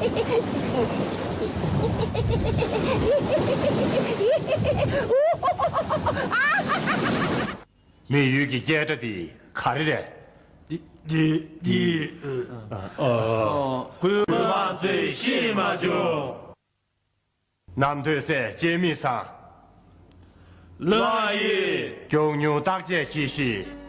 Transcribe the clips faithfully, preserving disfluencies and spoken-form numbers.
མི་ཡུལ་གྱི་སྐད་སྒྲ་འདི་ག་རེ་རེད། འདི་འདི་འདི། ཨ། གུས་པ་ཚོས་ཤེས་མ་བྱུང་། རྣམ་ཐོས་སྲས་སྤྱན་མི་བཟང་། ལགས་ཡིན། མགྱོགས་མྱུར་བརྟག་དཔྱད་གྱིས་ཤིག།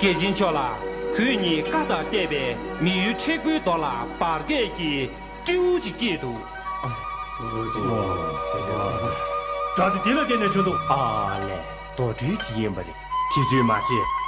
རྒྱལ་ཆེན་མཆོག་ལ། གོས་གཉིས་བཀའ་དང་བལྟས་པས་མི་ཡུལ་མཁྲེགས་པོའི་མདོ་ལ་འབར་གས་ཀྱི་སྤྲེའུ་ཅིག་སྐྱེས་འདུག། སྒྲ་དེ་འདི་ལ་བརྟེན་ནས་བྱུང་འདུག། ཨ་ལས། རྡོ་གྲིལ་ཅིག་ཡིན་པ་རེད། ཐེ་བྱུས་མ་བྱེད།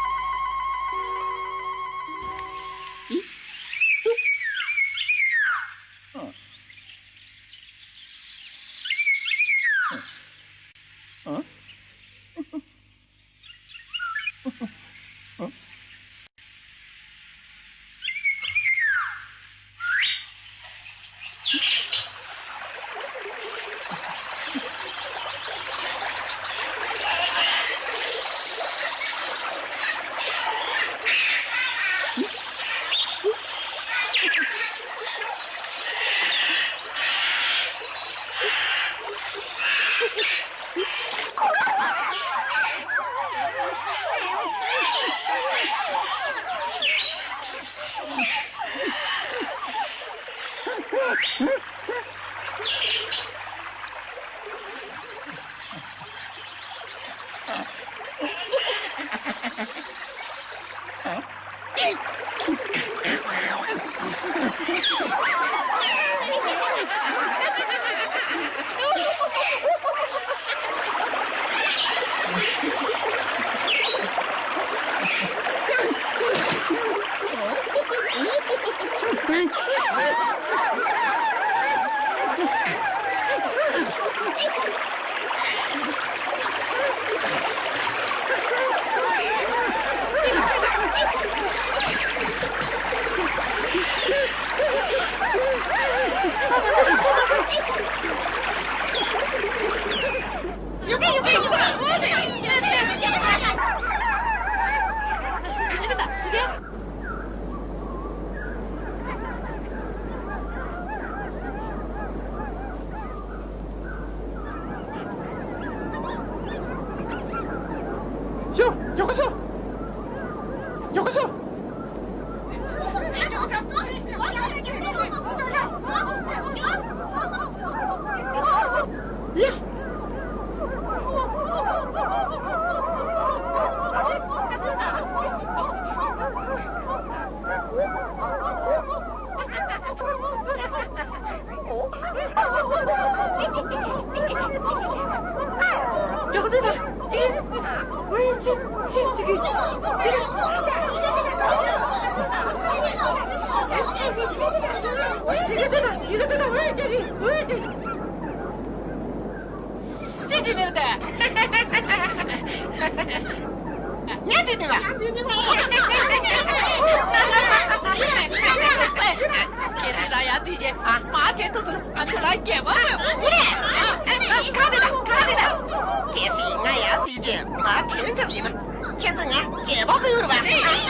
ཤོག་ཤོག་ཤོག་ཤོག་ཤོག་ཡ། ཅི་བྱེད་ནི་རེད། ངས་བྱེད་ནི་མ། གལ་སྲིད་ང་ཡར་འཛེགས་རྗེས་མར་འཐེན་ཐུབ་སོང་ན་ང་ཚོ་ལ་རྒྱལ་པོ་དགོས། ཨ་ལས། གང་དེ་དང་གང་དེ་དང་། གལ་སྲིད་ང་ཡར་འཛེགས་རྗེས་མར་འཐེན་ཐུབ་ཡིན་ན་ཁྱེད་ཚོ་ང་རྒྱལ་པོ་དགོས་རེད་པ།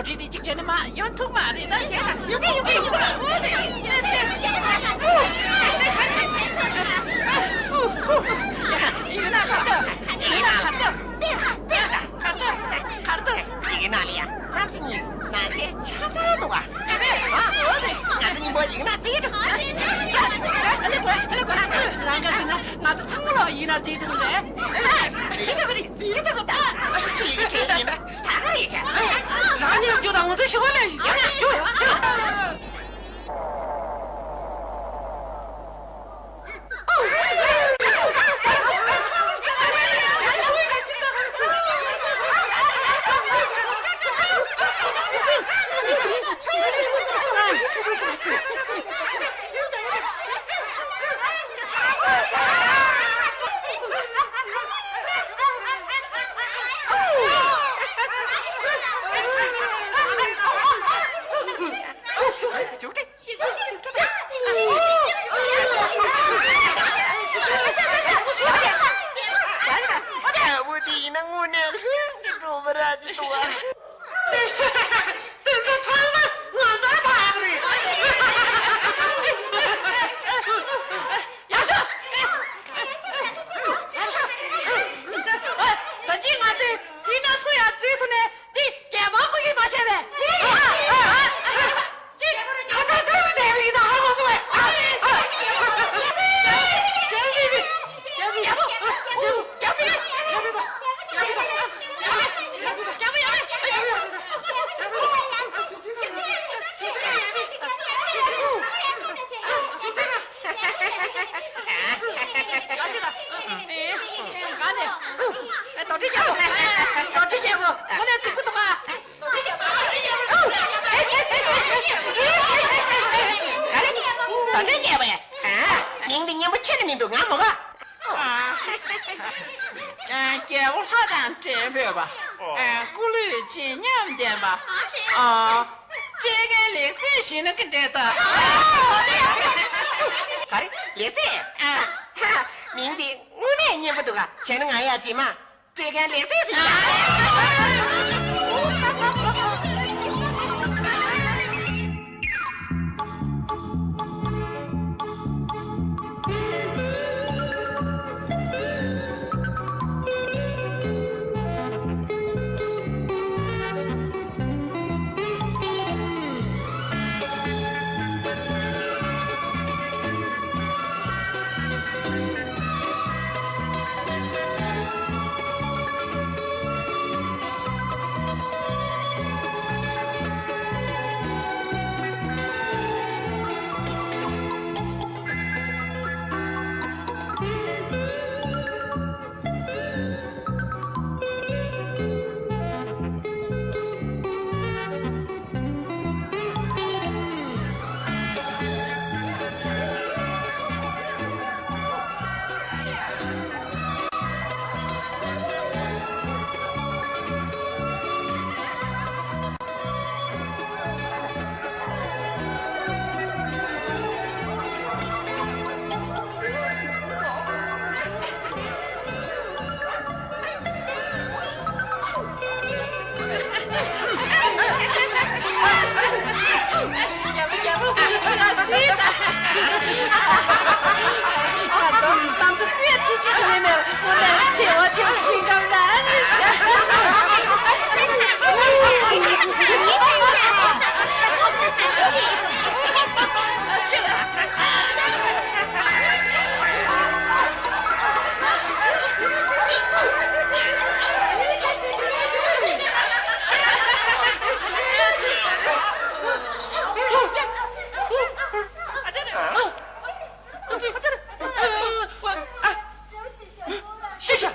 བྲིས་ཏེ་གཅིག་བྱས་ནས་མ་ཡོང་ཐུབ་མ་རེད་ད། ཡོང་གི་ཡོང་གི་ཡོང་གི། ཡིན་ན་གར་ཐོབ། ཡིན་ན་གར་ཐོབ། གར་ཐོབ། གར་ཐོབ། ཡི་གེ་ནང་ལ་ཡ་གནམ་ས་གཉིས་ནང་ཆེན་ཆ་ཚང་འདུག་ག་ཨ་ནི་ཨ་འོ་དེ་ང་ཚོ་གཉིས་པོ་ཡི་གེ་ནང་བརྩིས་འགྲོ། ཨ་ལེ་གོ་ཨ་ལེ་གོ། རང་ག་ཟེར་ན་ང་ཚོ་ཚང་མ་ལོ་ཡི་གེ་ནང་བརྩིས་འདུག་ལེ། བརྩིས་འདུག་རེད། བརྩིས་འདུག་ད་ཆི་གི་ཆི་ཡིན་ན་ད་ག་རེད་ཤག་རང་ཉིད་རྒྱུ་དང་ང་ཚོ་ཞི་བ་ལས་ཡི་གེ་ནང་རྒྱུ་ཡོད་ཅི། ཨ་བུ་དེ་ཡིན་ན་དངོས་གནས་ལྷུན་གྱིས་གྲུབ་པ་ར་ཅིག་འདུག་ཨ། དེ་ཚོ་ཚང་མ་ང་ཚོའི་ཐག་རེད། ཡག་ཤོས། ད་ཅི་ང་ཚོས་དེ་ན་སུ་ཡང་བརྩིས་ཐུབ་ནས། འདི་རྒྱལ་པོ་ཁོ་གིས་མ་བྱས་པས། ཅི། ཁ་ཚ་ཚ་ལ་བསྡད་པའི་ད་ཧ་གོ་སོང་བས། རྒྱལ་པོ། རྒྱལ་པོ། རྒྱལ་པོ། རྡོ་རྗེ་རྒྱལ་པོ། རྡོ་རྗེ་རྒྱལ་པོ། དངོས་གནས་རྫིག་པོ་འདུག་ག་རྡོ་རྗེ་རྒྱལ་པོ། མིང་འདི་སྙན་པོ་ཁྱོན་ནས་མི་འདུག་ང་མོ་ག་རྒྱལ་པོ་ལྷ་དང་འབྲལ་ཕོད་པ། སྐུ་ལུས་བརྗིད་ཉམས་ལྡན་པ། སྤྲེལ་རྒན་ལེགས་མཛེས་ཞིག་ན་གི་འདྲེ་ད། ག་རེ་ལེགས་མཛེས། མིང་འདི་དངོས་གནས་སྙན་པོ་འདུག་ག་བྱས་ན་ང་ཡ་རྗེས་མ། སྤྲེལ་རྒན་ལེགས་མཛེས་ཟེར་ཡ། རྒྱལ་པོ་རྒྱལ་པོ་ཁོ་ཁྱོད་རང་སྲིད་ད། ད་ཚོ་གཏམ་ཚོ་སུས་ཐིག་ཅིག་མེད་མེད་དངོས་གནས་བདེ་བ་ཅན་ཞིག་གམ་ན་ནི་ཤ་ཚ། ཤི་ཤ།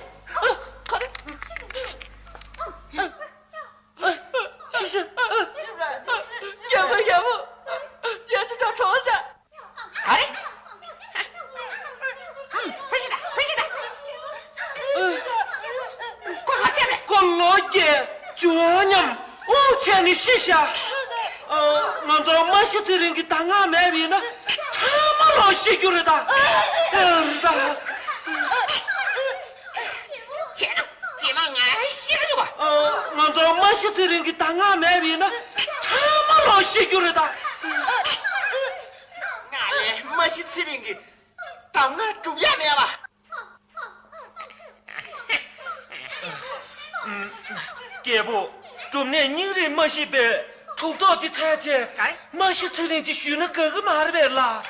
ཤི་ཤ། རྒྱལ་པོ་རྒྱལ་པོ། རྒྱལ་པོ་ཅག་གྲོངས་ཤག་ག་རེ། ཕུ་ཤི་ད་ཕུ་ཤི་ད། ཁོ་ག་བྱས་རེད། ཁོ་ངོ་རྒྱལ་ཇོ་ཉམས་དབུགས་ཆད་ནས་ཤི་ཤག་ང་ཚོ་མ་ཤི་ཚེ་རིང་གི་ད་སྔ་མེད་པ་ཡིན་ན་ཚང་མ་ལོ་ཤི་རྒྱུ་རེད་ད། རེད་ད། བྱས་ན་རྗེས་མ་ང་ཤི་གི་རེད་བ། ང་ཚོ་མ་ མ་ཤི་ཚེ་རིང་གི་གདམས་ངག་མེད་པ་ཡིན་ན་ཚང་མ་ལོག་ཤི་རྒྱུ་རེད་ད། ང་ལས་མ་ཤི་ཚེ་རིང་གི་གདམས་ངག་སྒྲུབ་ཡ་མེད་པ། རྒྱལ་པོ། སྒྲུབ་གནས་སྙིང་རིས་མ་ཤི་བའི་གྲུབ་ཐོབ་ཅིག་འཚོལ་བྱས། ག་རེ། མ་ཤི་ཚེ་རིང་ཅིག་ཞུས་ན་དགའ་གི་མ་རེད་པས་ལགས།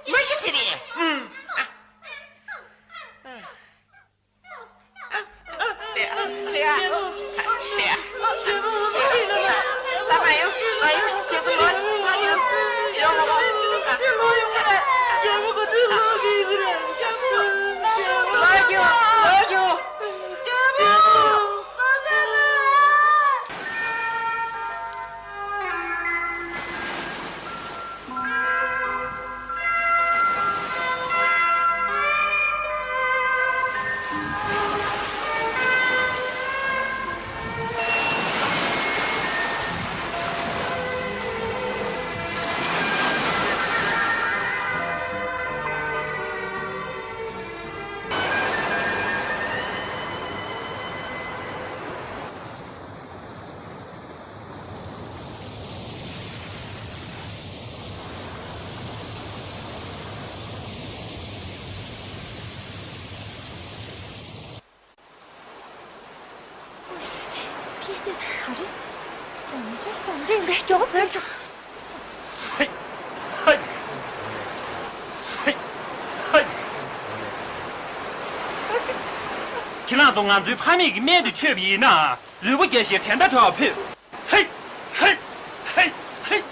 མ་ཤི་ཚེ་རིང་། ཨུམ། ཕྱི་དེ་ག་རེ། གདོན་འདྲེ། གདོན་འདྲེ་ཡིན་པས་མགྱོགས་པོ་བོས་འགྲོ། ཧེ། ཧེ། ཧེ། ཧེ། ཁྱེད་རང་ཚོ་ང་ཚོའི་ཕ་མེས་ཀྱི་སྨན་དེ་མཆོད་པ་ཡིན་ན། ལུས་པོ་རྒྱས་ཤིང་དྲན་རྟགས་འཕེལ་བ་ཕུལ། ཧེ། ཧེ། ཧེ། ཧེ།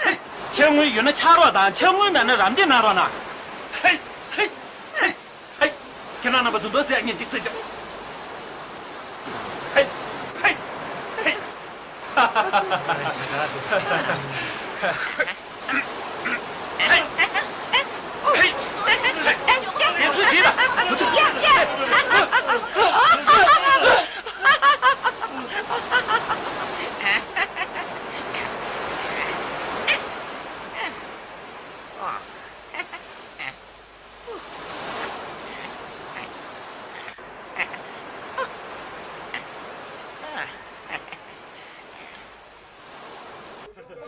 ཧེ། ཕྱག་དངུལ་ཡོད་ན་ཕྱག་རོགས་དང་། ཕྱག་དངུལ་མེད་ན་རམ་འདེགས་གནང་རོགས་གནང་། ཧེ། ཧེ། ཧེ། ཧེ། ཁྱེད་རང་རྣམ་པ་དུང་དུང་ཟེར་ཡ་ངས་གཅིག་བཙལ་ཆོག་ཧེ། ཧེ། ཧེ། ཧེ། ཧེ། ཧེ། ངས་ཚུར་བྱེད་དང་།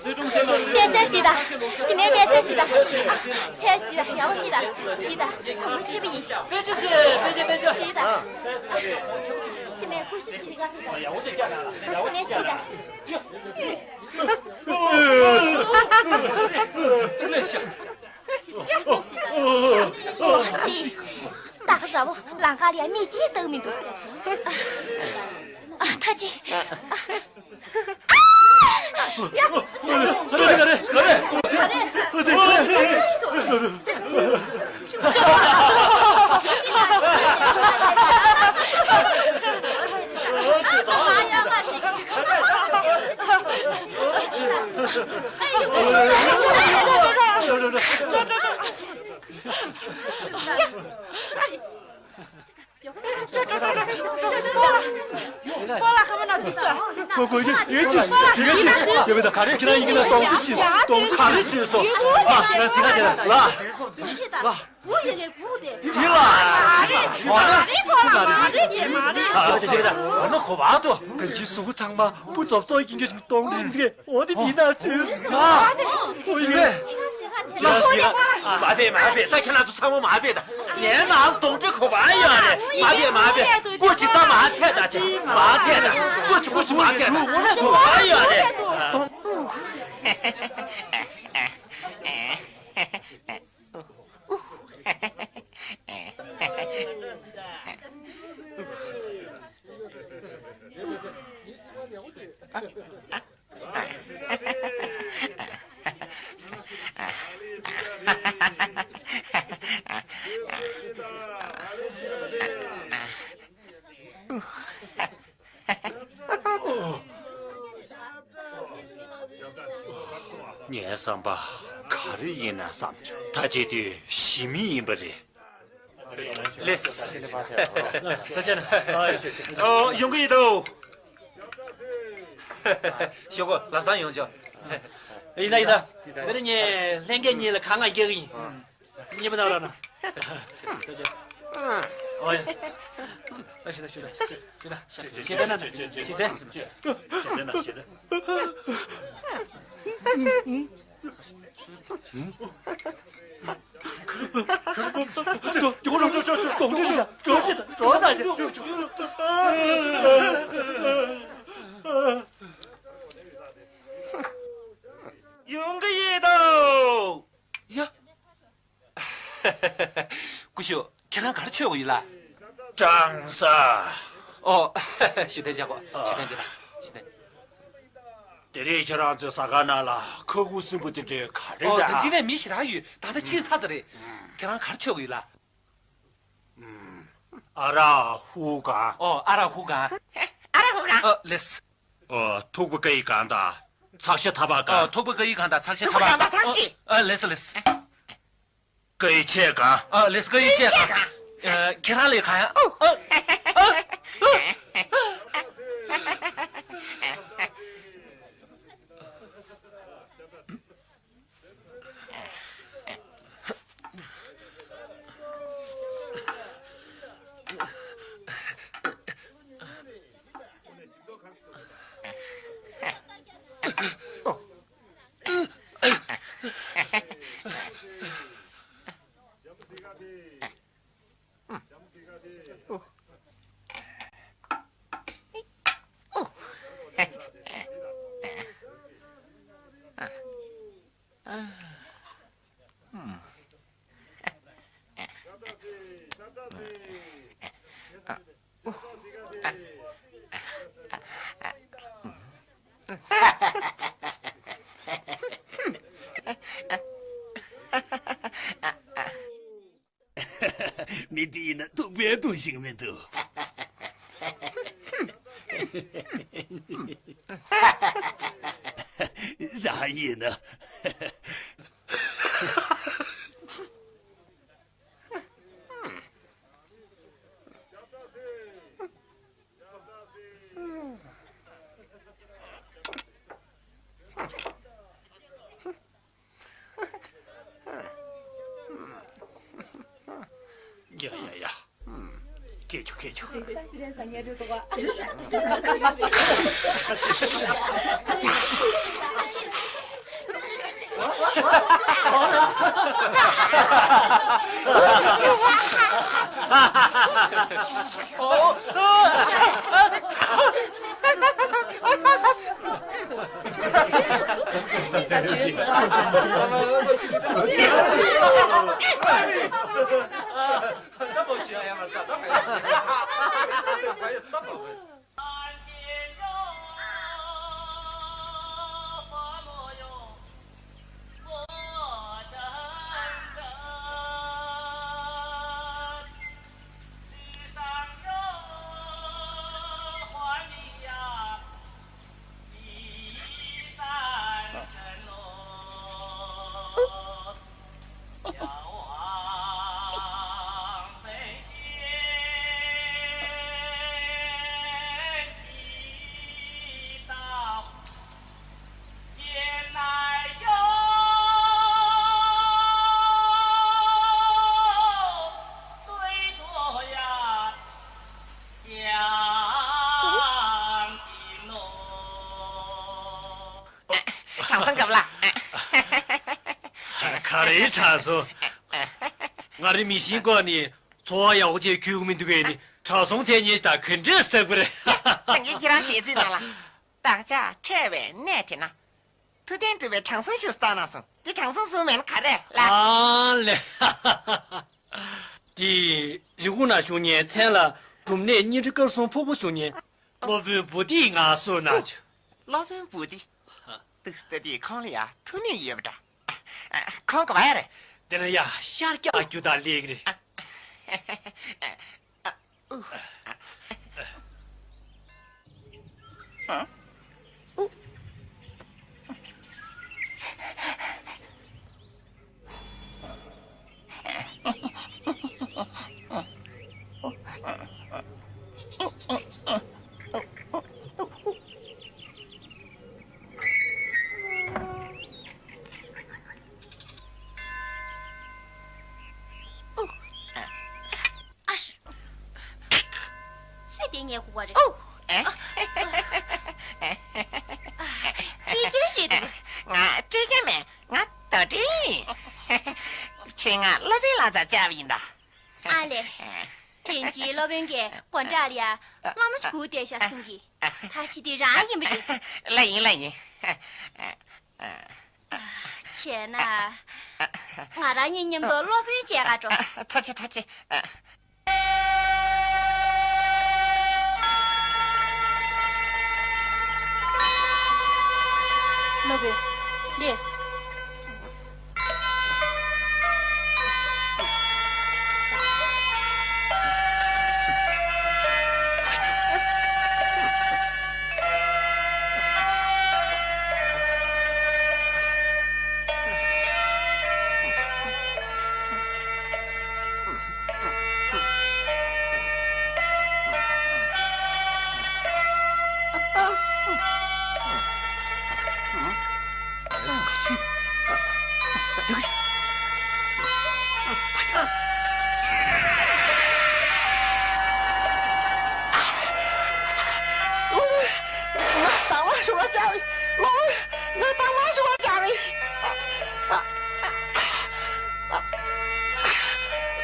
སྨན་རྩྭ་ཟིག་དང་། དེ་ནས་སྨན་རྩྭ་ཟིག་དང་། ཨ། ཚལ་ཟིག་དང་། ཡག་པོ་ཞིག་དང་། ཟིག་དང་། གོང་མ་ཁེ་པོ་ཡིན། དཔེ་ཆ་ཟིག་དཔེ་ཆ། དཔེ་ཆ། ཟིག་དང་། ཨ། དེ་ནས་ཀུ་ཤུ་ཟིག་དང་། ཡག་པོ་ཞིག་རྒྱག་དང་། དེ་ནས་ཟིག་དང་། ཨོ་ཙི། ད་ག་ར་བོ་ལམ་ཁ་ལ་ཡ་མི་གཅིག་བལྟ་གི་མི་འདུག་ཨ། ཨ། ད་ཅི། ཨ། ཡ། ག་རེ། ག་རེ། ག་རེ། ག་རེ་ཁྱེད་རང་ཡིན་ན་གདོན་འདྲེ་ཤི་སོང་། གདོན་འདྲེ། ག་རེ་བྱས་སོང་། ལ། ལ། ལ། འདི་ལ། འོ་ན། འོ་ན་གོ་བ་དོ། གང་ཅིའི་གཟུགས་པོ་ཚང་མ་སྤུ་ཙོག་ཙོག་ཡིན་གྱི་གདོན་འདྲེ་ཡིན་གྱི། འོ་དེ་དེ་ན་ཚུལ། ཨ། ཨོ་ཡིན་པས། ཡ་སི་ཡ། མ་བེད་མ་བེད། ད་ཁྱེད་རང་ཚོ་ཚང་མ་མ་བེད་ད། ངའི་ནང་གདོན་འདྲེ་གོ་བ་ཡོད་རེད། མ་བེད་མ་བེད། སྐུ་མཁྱེན། ད་མ་ཐད་ད་ཅི། མ་ཐད་ད། སྐུ་མཁྱེན། སྐུ་མཁྱེན། མ་ཐད་ད། གོ་བ་ཡོད་རེད། ངའི་བསམ་པ་ག་རེ་ཡིན་ན་བསམ་བྱུང་། ད་བྱེད་དུས་ཞི་མི་ཡིན་པ་རེད། ལེས། ད་ཆ་ན། ཨོ། ཡོང་གི་ཡིན་དོ། ཞོག་གོ། ལམ་སང་ཡོང་ཆོག་ཡིན་ད་ཡིན་ད། དེ་རིང་ངས་ལྷན་རྒྱས་གཉིས་ལ་ཁ་ང་རྒྱག་གི་ཡིན། གཉིས་པ་ན་ར་ན། ཨོ་ཡ། ཨ་ཞེ་ད་ཞེ་ད་ཞེ་ད་ཞེ་ད་ན་ཞེ་ད་ན་ཞེ་ད་ན་ཞེ་ད་ན་ཞེ་ད་ན་ཞེ་ད་ན་ཞེ་ད་ན་ཞེ་ད་ན་ཞེ་ད་ན་ཞེ་ད་ན་ཡོང་གི་ཡོད་དོ། ཡ། སྐུ་ཞབས། ཁྱེད་རང་ག་རེ་མཆོད་དགོས་ཡོད་ལགས། ཀྲང་ས། ཨོ། ཞུ་དན་བྱ་གོ་ཞུ་དན་བྱ་ད་ཞུ་དན། དེ་རིང་ཁྱེད་རང་ཚོའི་ཟ་ཁང་ནང་ལ་ཁ་ཁུ་སིམ་པོ་དེ་འདྲའི་ག་རེ་ཨོ་རེད་ད་ཨ། ཅི་ནས་མི་ཞེ་དྲག་ཡོད། ད་ལྟ་ཕྱིན་ཚར་ཚར་རེད། ཁྱེད་རང་ག་རེ་མཆོད་དགོས་ཡོད་ལགས། ཨ་རག་ཧུ་གང་། ཨོ་ཨ་རག་ཧུ་གང་། ཨ་རག་ཧུ་གང་། ཨོ་ལེས། ཨོ་ཐུག་པ་ཀ་ཡི་གང་དང་ཚག་ཤ་ཐ་པ་གང་། ཨོ་ཐུག་པ་ཀ་ཡི་གང་དང་ཚག་ཤ་ཐ་པ་ཐུག་པ་གང་དང་ཚག་ཤ། ཨོ་ལེས་ལེས། ཀ་ཡི་ཆས་གང་། ཨོ་ལེས་ཀ་ཡི་ཆས་གང་། ཨ་ཁྱེད་རང་ལས་གང་ཡང་། ཨོ་ཨོ་ཨོ། མི་དེ་ཡིན་ན་ཐུག་པའི་དུང་ཞིག་མི་འདུག་རང་ཡིན་ན། ཡ་ཡ་ཡ། སྐད་ཆུ་སྐད་ཆུ། དྲང་སྲོང་སྐབས་ལ། ག་རེའི་དྲང་སྲོང་། ང་རའི་མི་ཤིང་སྐོར་ནི་འཚོ་བ་ཡག་པོ་བྱས་ཁྱོད་མི་འདུག་གས་ནི་དྲང་སྲོང་མཚན་ཉིད་ད་ག་འདྲས་སྟག་པ་རེད། ད་ངས་ཁྱེད་རང་ཞལ་རྩིས་ནང་ལ། བདག་ཅག་འཕྲད་པའི་གནས་དེ་ན། ཐུབ་བསྟན་གྲུབ་པའི་དྲང་སྲོང་ཞིག་བཏང་གནང་སོང་། འདི་དྲང་སྲོང་སུ་མེད་ན་ག་རེ་ལ། ཨ་ལེ། དེ་རི་ཁུང་ན་བཞུགས་མཁན་མཚན་ལ་སྒྲུབ་གནས་སྙིང་ཁྲི་དཀར་གསུམ་ཕུར་བུ་བཞུགས་མཁན་སློབ་དཔོན་བུ་ཏི་ང་སུ་ན་ཆུ། སློབ་དཔོན་བུ་ཏི། ཏུག་ཏུ་དེ་ཁོང་ལ་ཡ་ཐུགས་ནི་ཡོད་པ་འདྲ། ཁོང་གི་བ་ཡ་རེད། དེ་ན་ཡ་ཤར་རྒྱག་རྒྱུ་དང་ལེགས་རེད། སུས་དེ་ངས་སྒུག་པ་རེད། ཨོ། ཨེ། ཨ། ཨ། ཁྲིད་མཁན་རེད་འདུག་ང་ཁྲིད་མཁན་མིན། ང་ཟླ་སྒྲོན་ཡིན། ཁྱེད་ང་སློབ་དཔོན་ལགས་རྩར་བཅར་བ་ཡིན་ད། ཨ་ལས། དེ་རྗེས་སློབ་དཔོན་གྱིས་སྒོ་འགྲམ་ལ་ཡ་སློབ་མ་ཞིག་སྒུག་བསྡད་ཤག་གསུང་གི། ད་ཅི་དེ་རང་ཡིན་པ་རེད། ལགས་ཡིན་ལགས་ཡིན། བྱས་ན། ང་རང་གཉིས་མཉམ་དུ་སློབ་དཔོན་མཇལ་ག་འགྲོ། ཐུགས་རྗེ་ཐུགས་རྗེ། སློབ་དཔོན། ལགས། ང་དྭངས་མ་ཞུ་བ་བྱ་བའི། སློབ་དཔོན། ང་དྭངས་མ་ཞུ་བ་བྱ་བའི།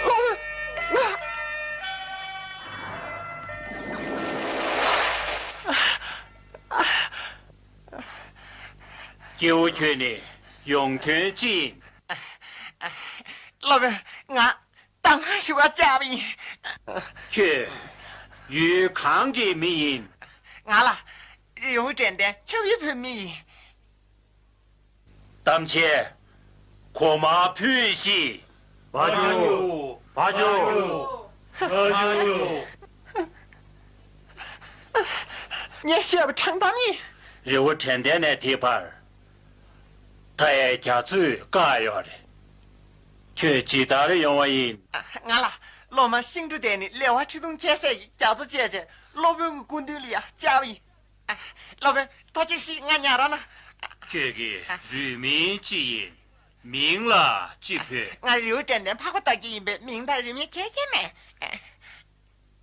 སློབ་དཔོན། ང་། སྐྱེ་བོ་ཁྱོད་ནི་ཡོང་དོན་ཅི་ཡིན། སློབ་དཔོན། ང་དྭངས་མ་ཞུ་བ་བྱ་བ་ཡིན། ཁྱོད་ཡུལ་གང་གི་མི་ཡིན། ང་ལ་རི་བོ་དྲན་ལྡན་ཆབ་ཡུལ་བོད་མི་ཡིན། གཏམ་འཆལ། གོ་མ་ཕུད་ཤིག་བ་ཇོ། བ་ཇོ། བ་ཇོ། ངས་བཤད་པ་དྲང་གཏམ་ཡིན། རི་བོ་དྲན་ལྡན་ནས་དེ་བར། མཐའ་ཡས་རྒྱ་མཚོས་བཀག་ཡོད་རེད། ཁྱོད་ཇི་ལྟར་ཡོང་བ་ཡིན། ང་ལ་སློབ་མ་ཤིང་འབྲུག་ལྡན་ནི་ལེ་དབར་ཁྲི་སྟོང་ཁྱད་བསད་ཀྱིས་རྒྱ་མཚོ་བཅད་རྗེས་སློབ་དཔོན་གྱི་སྐུ་མདུན་ལ་ཡར་བཅར་བ་ཡིན། སློབ་དཔོན། ཐུགས་རྗེ་གཟིགས། ང་ཉར་རོགས་གནང་། ཁྱོད་ཀྱི་རུས་མིང་ཅི་ཡིན། མིང་ལ་ཅི་ཕོད། ང་རི་བོ་དྲན་ལྡན་འཕགས་པ་བདག་རྒྱུད་ཡིན་པས་མིང་དང་རུས་མིང་གང་ཡང་མེད།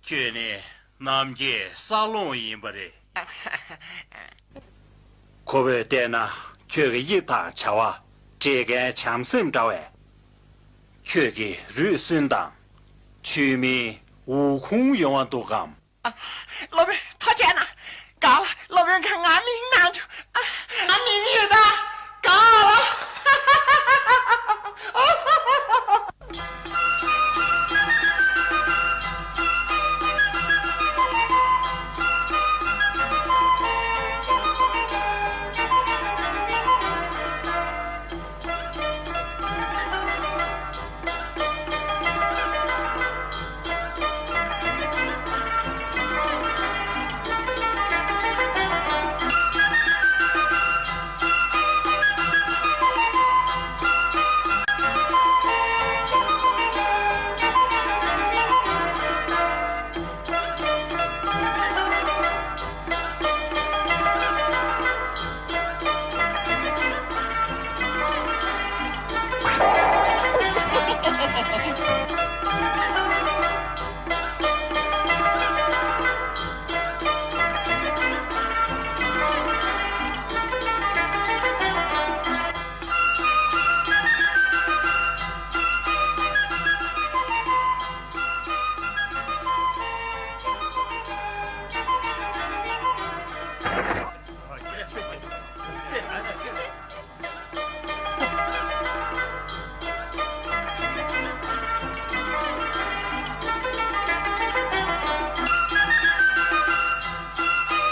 ཁྱོད་ནི་རྣམ་རྒྱལ་ས་སློང་ཡིན་པ་རེད། ཁོ་བོས་བལྟས་ན་ཁྱོད་ཀྱི་དབྱིབས་དང་བྱ་བ། བཀྲེས་མཁན་བྱམས་སེམས་འདྲ་བས། ཁྱོད་ཀྱི་རུས་སུན་དང་། ཆུ་མིག་འུར་ཁུང་ཡོང་བ་འདུག་གམ། ཨ། སློབ་དཔོན། ཐུགས་རྗེ་གནང་། ག་ལ། སློབ་དཔོན་ག་ང་མིང་གནང་བྱུང་། ཨ། ང་མིང་ཡོད་ད། ག་ལ།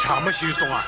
གྲང་མོ་ཞིག་སོང་ཨ།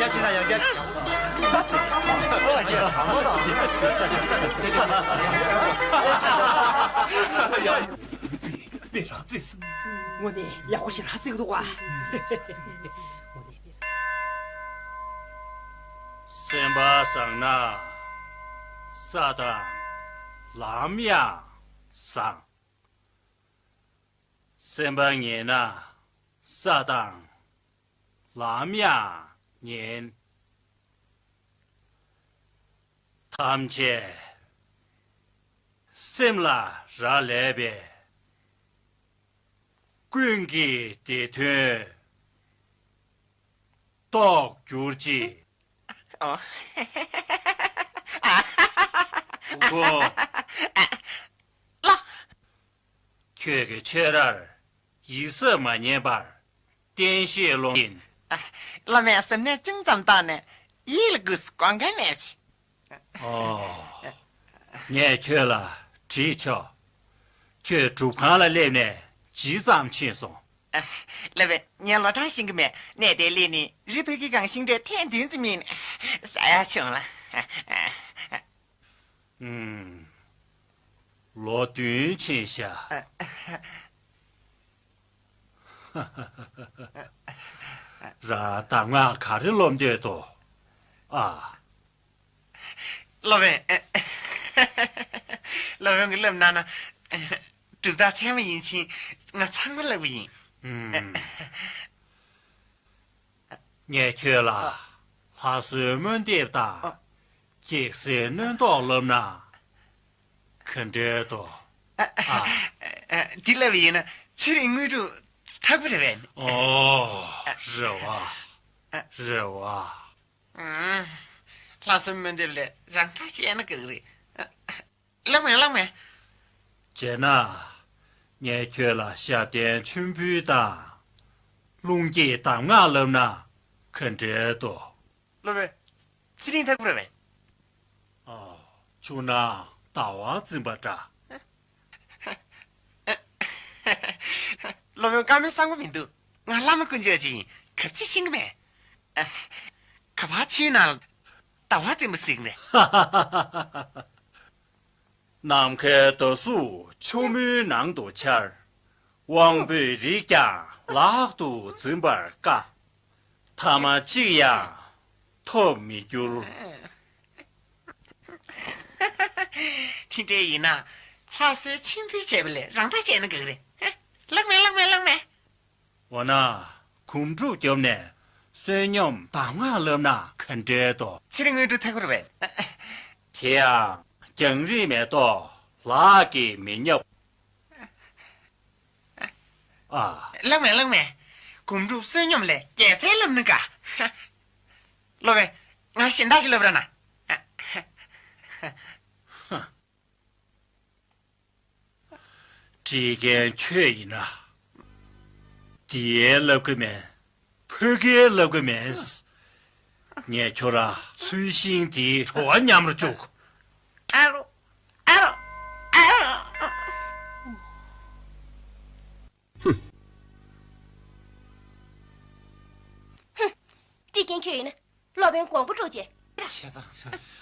ཡ་ཤི་ན་ཡང་རྒྱ་ཤི། ཨོ་ཡ་ཚང་མ་དང་། དེ་རང་བརྩིས་སོང་། དངོས་གནས་ཡག་པོ་ཞེ་དྲག་བརྩིས་འདུག་བ། སེམས་པ་བཟང་ན་ས་དང་ལམ་ཡང་བཟང་། སེམས་པ་ངན་ན་ས་དང་ལམ་ཡང་ངན། ཐམས་ཅད་སེམས་ལ་རག་ལས་པས། ཀུན་གྱིས་དེ་དོན་རྟོགས་གྱུར་ཅིག། ཨོ། ཁོ། ལ། ཁྱོད་ཀྱི་ཆོས་རར་ཡིད་གཟབ་མ་ཉན་པར་བསྟན་བཤད་སློང་ཡིན། ཨ། སློབ་མས་ཟབ་གནད་ཅུང་ཙམ་བཏང་ནས་ཡིད་ལ་དགོས་སུ་དགོངས་མཁན་མེད་ཅིང་། ཨོ། ངས་ཁྱོད་ལ་དྲིས་ཆོག། ཁྱོད་སྒྲུབ་ཁང་ལ་སླེབས་ནས་ཇི་ཙམ་ཕྱིན་སོང་། ཨ། སློབ་མས་ངས་ལོ་གྲངས་ཤེས་ཀྱི་མེད། གནས་དེར་སླེབས་ནས་རི་བོད་ཀྱི་སྒང་ཤིང་འབྲས་ཐེངས་བདུན་ཙམ་ཡིན། ཟ་ཡག་བྱུང་ལ། ཨུམ། ལོ་བདུན་ཕྱིན་ཤག། ར་གདམས་ངག་ག་རེ་སློབ་འདོད་དོ། ཨ། སློབ་དཔོན། སློབ་དཔོན་གྱིས་སློབ་གནང་ན། གྲུབ་རྟགས་ཚད་མ་ཡིན་ཕྱིན་ང་ཚང་མ་བསླབ་ཀྱི་ཡིན། ཨུམ། ངས་ཁྱོད་ལ་ལྷ་གསོལ་སྨོན་འདེབས་དང་། ཨ། སྐྱེག་ཟས་སྣོན་ཐོག་སློབ་ན་ག་འདྲས་འདུག། ཨ། ཨ། ཨ། འདི་བསླབ་པ་ཡིན་ན་ཚེ་རིང་དངོས་གྲུབ་ཐོབ་ཀྱི་རེད་པས། ཨོ། རེད་བ། རེད་བ། ཨང་། ལྷ་གསོལ་སྨོན་འདེབས་ལས་རང་འཐག་བྱས་ན་དགའ་གི་རེད། ཨ། བླ་མ། བླ་མ། བྱས་ན། ངས་ཁྱོད་ལ་ཞབས་བརྟན་མཆོད་འབུལ་དང་། རླུང་སྐྱེད་གདམས་ངག་བསླབ་ན་ག་འདྲས་འདུག། སློབ་དཔོན། ཚེ་རིང་ཐོབ་ཀྱི་རེད་པས། ཨ། བྱུང་ན་ཟླ་བ་འཛིན་པ་འདྲ། སློབ་དཔོན་བཀའ་མོལ་བསམ་གྱི་མི་འདུག། ང་བླ་མ་དཀོན་མཆོག་ཅིག་ཡིན། གབ་ཚིག་ཤེས་ཀྱི་མེད། ག་པར་ཆུའི་ནང་ལ་ཟླ་བ་འཛིན་པ་གཟིགས་ནས། ནམ་མཁའི་ཟླ་གཟུགས་ཆུ་མོའི་ནང་དུ་འཆར། དབང་པོའི་རིགས་ཀྱང་ལག་ཏུ་འཛིན་པར་དཀའ། ཐ་མ་གཅིག་ཡང་ཐོབ་མི་འགྱུར། དེ་འདྲ་ཡིན་ན། ལྷ་གསོལ་མཆོད་འབུལ་བྱས་པ་ལས་རང་འཐག་བྱས་ན་དགའ་གི་རེད། ལགས་མེད། ལགས་མེད། ལགས་མེད། འོ་ན། སྒོམ་སྒྲུབ་བརྒྱབ་ནས་བསོད་སྙོམས་གདམས་ངག་བསླབ་ན་ག་འདྲས་འདུག། ཚེ་རིང་དངོས་གྲུབ་ཐོབ་ཀྱི་རེད་པས། དེ་ཡང་རྒྱང་རིང་མེ་ཏོག་ལག་གིས་མི་བསྙབ། ཨ། ལགས་མེད། ལགས་མེད། སྒོམ་སྒྲུབ་བསོད་སྙོམས་ལས་རྒྱལ་རྩལ་བསླབ་ན་དགའ། སློབ་དཔོན། ང་གཞན་དག་ཅིག་བསླབ་རོགས་གནང་། དྲིས་མཁན་ཁྱོད་ཡིན་ན། འདིའི་བསླབ་ཀྱི་མེད། ཕ་གིའི་བསླབ་ཀྱི་མེད། ངས་ཁྱོད་ར་ཚུལ་ཤིང་འདིའི་བྲོ་བ་མཉམ་རུ་བཅུག། ཨ་རོ། ཨ་རོ། ཨ་རོ། ཧུམ། ཧུམ། དྲིས་མཁན་ཁྱོད་ཡིན་ན། སློབ་དཔོན་གོང་བུ་དཀྲུག་བྱེད། བྱས་ཙང་།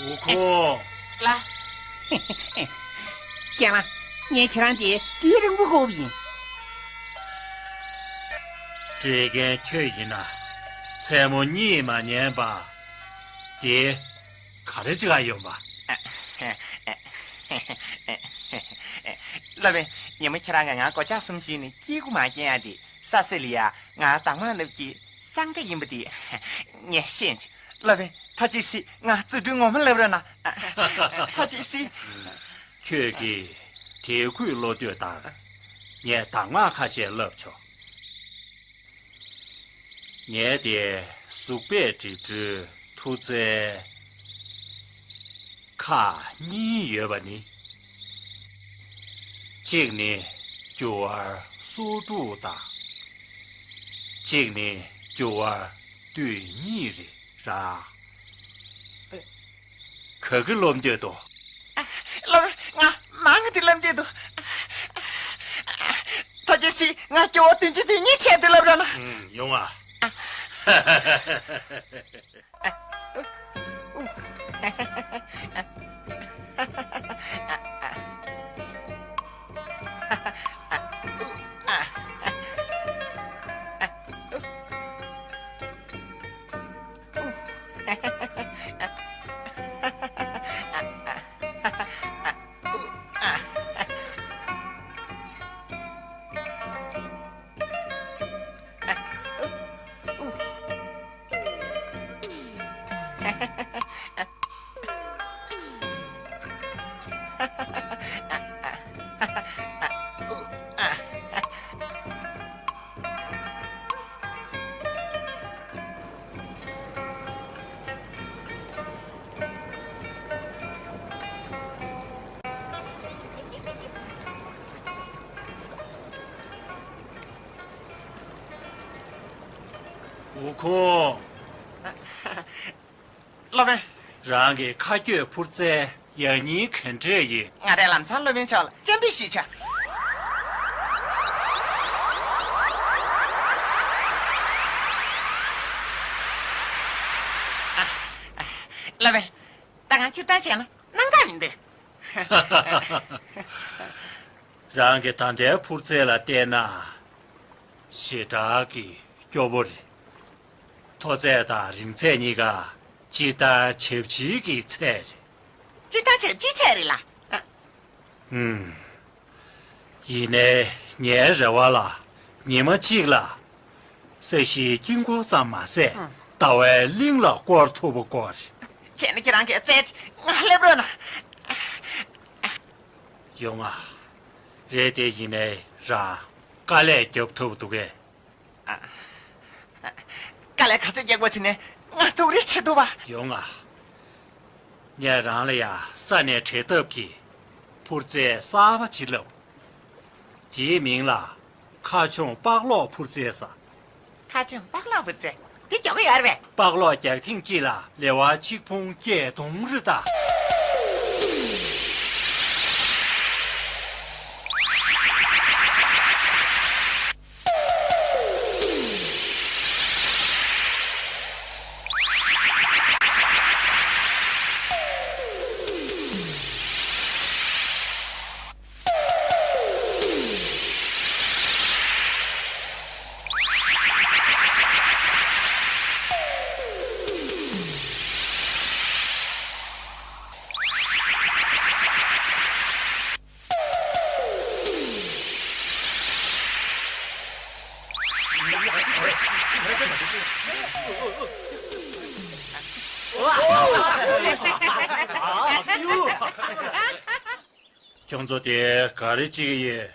ཨུ་ཁུང་། ལགས། རྒན་ལགས། ངས་ཁྱེད་རང་དེ་དུས་རིང་པོ་དགོས་པ་ཡིན། སྤྲད་མཁན་ཁྱོད་ཡིན་ན། མཚན་མོ་གཉིད་མ་ཉལ་བར། དེ་ག་རེ་བྱེད་ག་ཡོང་པ། སློབ་དཔོན། ཉིན་མོ་ཁྱེད་རང་གིས་ང་སྒོ་ལྕགས་གསུམ་བཞོན་ནས་སྐྱིད་པོ་མ་བསྐྱལ་ཡ་དེ། ས་སེ་ལི་ཡ་ང་དྭངས་མ་ལབ་ཀྱི་སང་ད་ཡིན་པ་དེ་ངས་ཤེས་བྱུང་། སློབ་དཔོན། ད་ཅི་སྲིད་ང་རྫུ་འཕྲུལ་ངོ་མ་ལབ་རོགས་གནང་། ད་ཅི་སྲིད། ཁྱོད་ཀྱིས་དད་གུས་བློ་གཏོད་དང་། ངས་གདམས་ངག་ཁ་ཤས་བསླབ་ཆོག་ངས་དེ་གཟུགས་པས་སྒྲིབ་སྒྲིབ་མཐུ་རྩལ་ཁག་གཉིས་ཡོད་པ་ནི། གཅིག་ནི་འགྱུར་བ་སོར་དྲུག་དང་། གཅིག་ནི་འགྱུར་བ་དུས་གཉིས་རེད་ར། ག་གི་སློབ་འདོད་དོ། སློབ། ང་མང་གི་དེ་སློབ་འདོད་དོ། ད་ཅི་སྲིད་ང་སྐྱེ་བ་བདུན་ཅུ་དོན་གཉིས་ཆད་དུ་སློབ་ར་ན། ཨུམ། ཡོང་ཨ། ཨུ་ཁུང་། སློབ་དཔོན། རང་གི་མཁའ་སྐྱོད་འཕུར་རྩལ་ཡག་ཉེས་ག་འདྲས་ཡིན། ང་རས་ལམ་སང་སློབ་དཔོན་མཆོག་ལ་སྤྱན་འབུལ་ཞུས་ཆོག་སློབ་དཔོན། ད་ང་སྤྱིར་བཏང་བྱས་ན་སྣང་དག་མི་འདུག་རང་གི་ད་ལྟའི་འཕུར་རྩལ་ལ་བལྟས་ན། ཞེ་དྲག་གི་སྐྱོ་བོ་རེད། མཐོ་ཚད་དང་རིང་ཚད་གཉིས་ཀ་སྤྱིར་བཏང་ཆབས་ཅིག་གི་ཚད་རེད། སྤྱིར་བཏང་ཆབས་ཅིག་ཚད་རེད་ལ། ཨ། ཨུམ། ཡིན་ནའི་ངའི་རེ་བ་ལ། ཉི་མ་གཅིག་ལ་ས་གཞིའི་དཀྱིལ་འཁོར་ཙམ་མ་ཟད། ཨ། ཟླ་བའི་གླིང་ལ་བསྐོར་ཐུབ་པ་དགོས་རེད། བྱས་ན་ཁྱེད་རང་གིས་རྩལ་དེ་ང་སླེབས་རོགས་གནང་། ཡོང་ང་། རེད་དེ། ཡིན་ནའི་རང་དཀའ་ལས་རྒྱབ་ཐུབ་འདུག་གས། ཨ། དཀའ་ལས་ག་ཚོད་རྒྱག་པ་བྱས་ནས་ང་སྡུག་རུས་བྱེད་ཐུབ་པ། ཡོང་ང་། ངས་རང་ལ་ཡ་ས་ནས་བྲེལ་ཐབས་ཀྱིས་འཕུར་རྩལ་གསར་པ་ཅིག་བསླབ། དེའི་མིང་ལ་མཁའ་མཆོང་པགས་སློག་འཕུར་རྩལ་ཟེར། མཁའ་མཆོང་པགས་སློག་འཕུར་རྩལ་དེ་མགྱོགས་ཀྱི་ཡོད་རེད་པས། པགས་སློག་རྒྱག་ཐེངས་གཅིག་ལ་ལེ་དབར་ཆིག་ཕུང་བརྒྱད་སྟོང་རེ་ལྟ། ཁྱོད་ཚོ་དེ་ག་རེ་བྱེད་ཀྱི་ཡོད།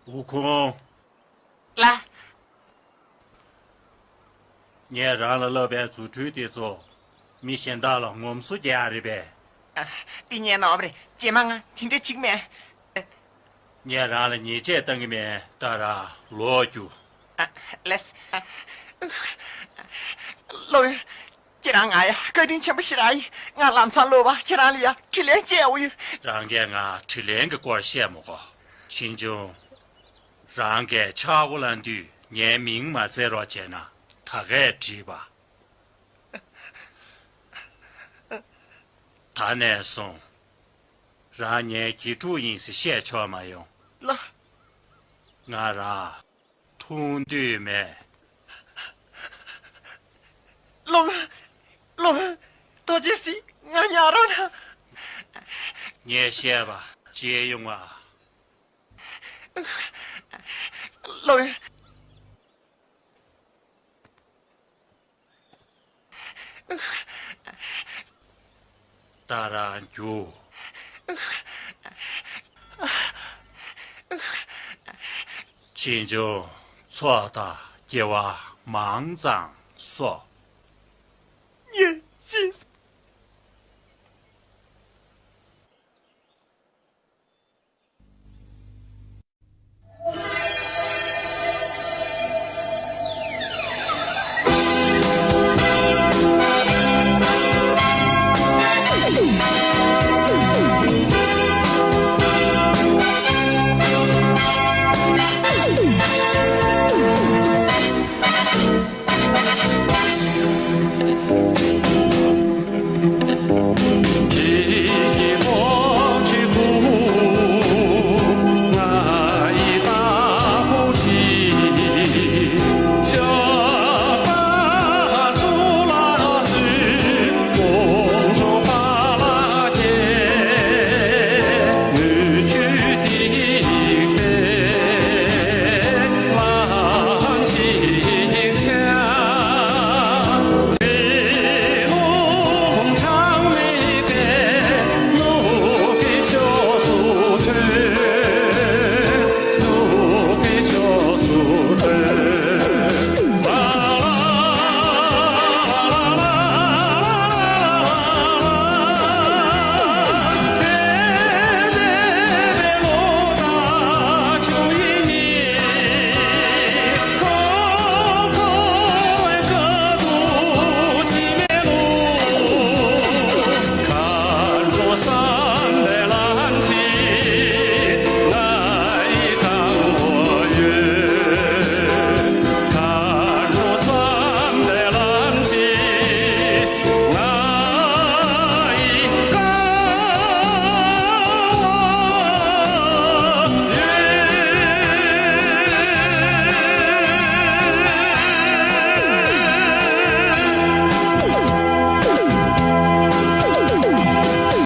ཨུ་ཁུང་། ལགས། ངས་རང་ལ་བསླབས་པའི་རྫུ་འཕྲུལ་དེ་ཚོ་མི་གཞན་དག་ལ་ངོམ་སོ་རྒྱག་ཡ་རེད་པས། ཨ། དེ་ངའི་ནོར་བ་རེད། རྗེས་མ་ང་དེ་འདྲ་བྱེད་ཀྱི་མེད། ངས་རང་ལ་ཉེས་ཆད་བཏང་གི་མེད། ད་རང་ལོག་རྒྱུགས། ཨ། ལགས། ཨ། སློབ་དཔོན། ཁྱེད་རང་ང་ཡ་བཀའ་དྲིན་ཆེན་པོ་ཞེ་དྲག་ཡིན། ང་ལམ་སང་ལོག་པ་ཁྱེད་རང་ལ་ཡ་དྲིན་ལན་འཇལ་འོ་ཡོད། རང་གིས་ང་དྲིན་ལན་གྱི་སྐོར་བཤད་མི་དགོས། ཕྱིས་འབྱུང་རང་གིས་ཆག་སྒོ་ལངས་དུས་ངའི་མིང་མ་བརྩི་རོགས་བྱས་ན། ག་གས་བྲིས་པ། ད་ནས་བཟུང་རང་ངའི་དགེ་ཕྲུག་ཡིན་ཟེར་བཤད་ཆོག་མ་ཡོང་། ལགས། ང་རང་མཐོང་འདོད་མེད། སློབ་དཔོན། སློབ་དཔོན། ཐུགས་རྗེ་གཟིགས། ང་ཉལ་རོགས་གནང་། ངས་བཤད་པ་བརྗེད་ཡོང་ང་། སློབ་དཔོན། ད་རང་རྒྱུགས། ཕྱིས་འབྱུང་ཚོགས་དང་དགེ་བ་མང་ཙམ་བསགས། ངས་ཤེས་སོང་།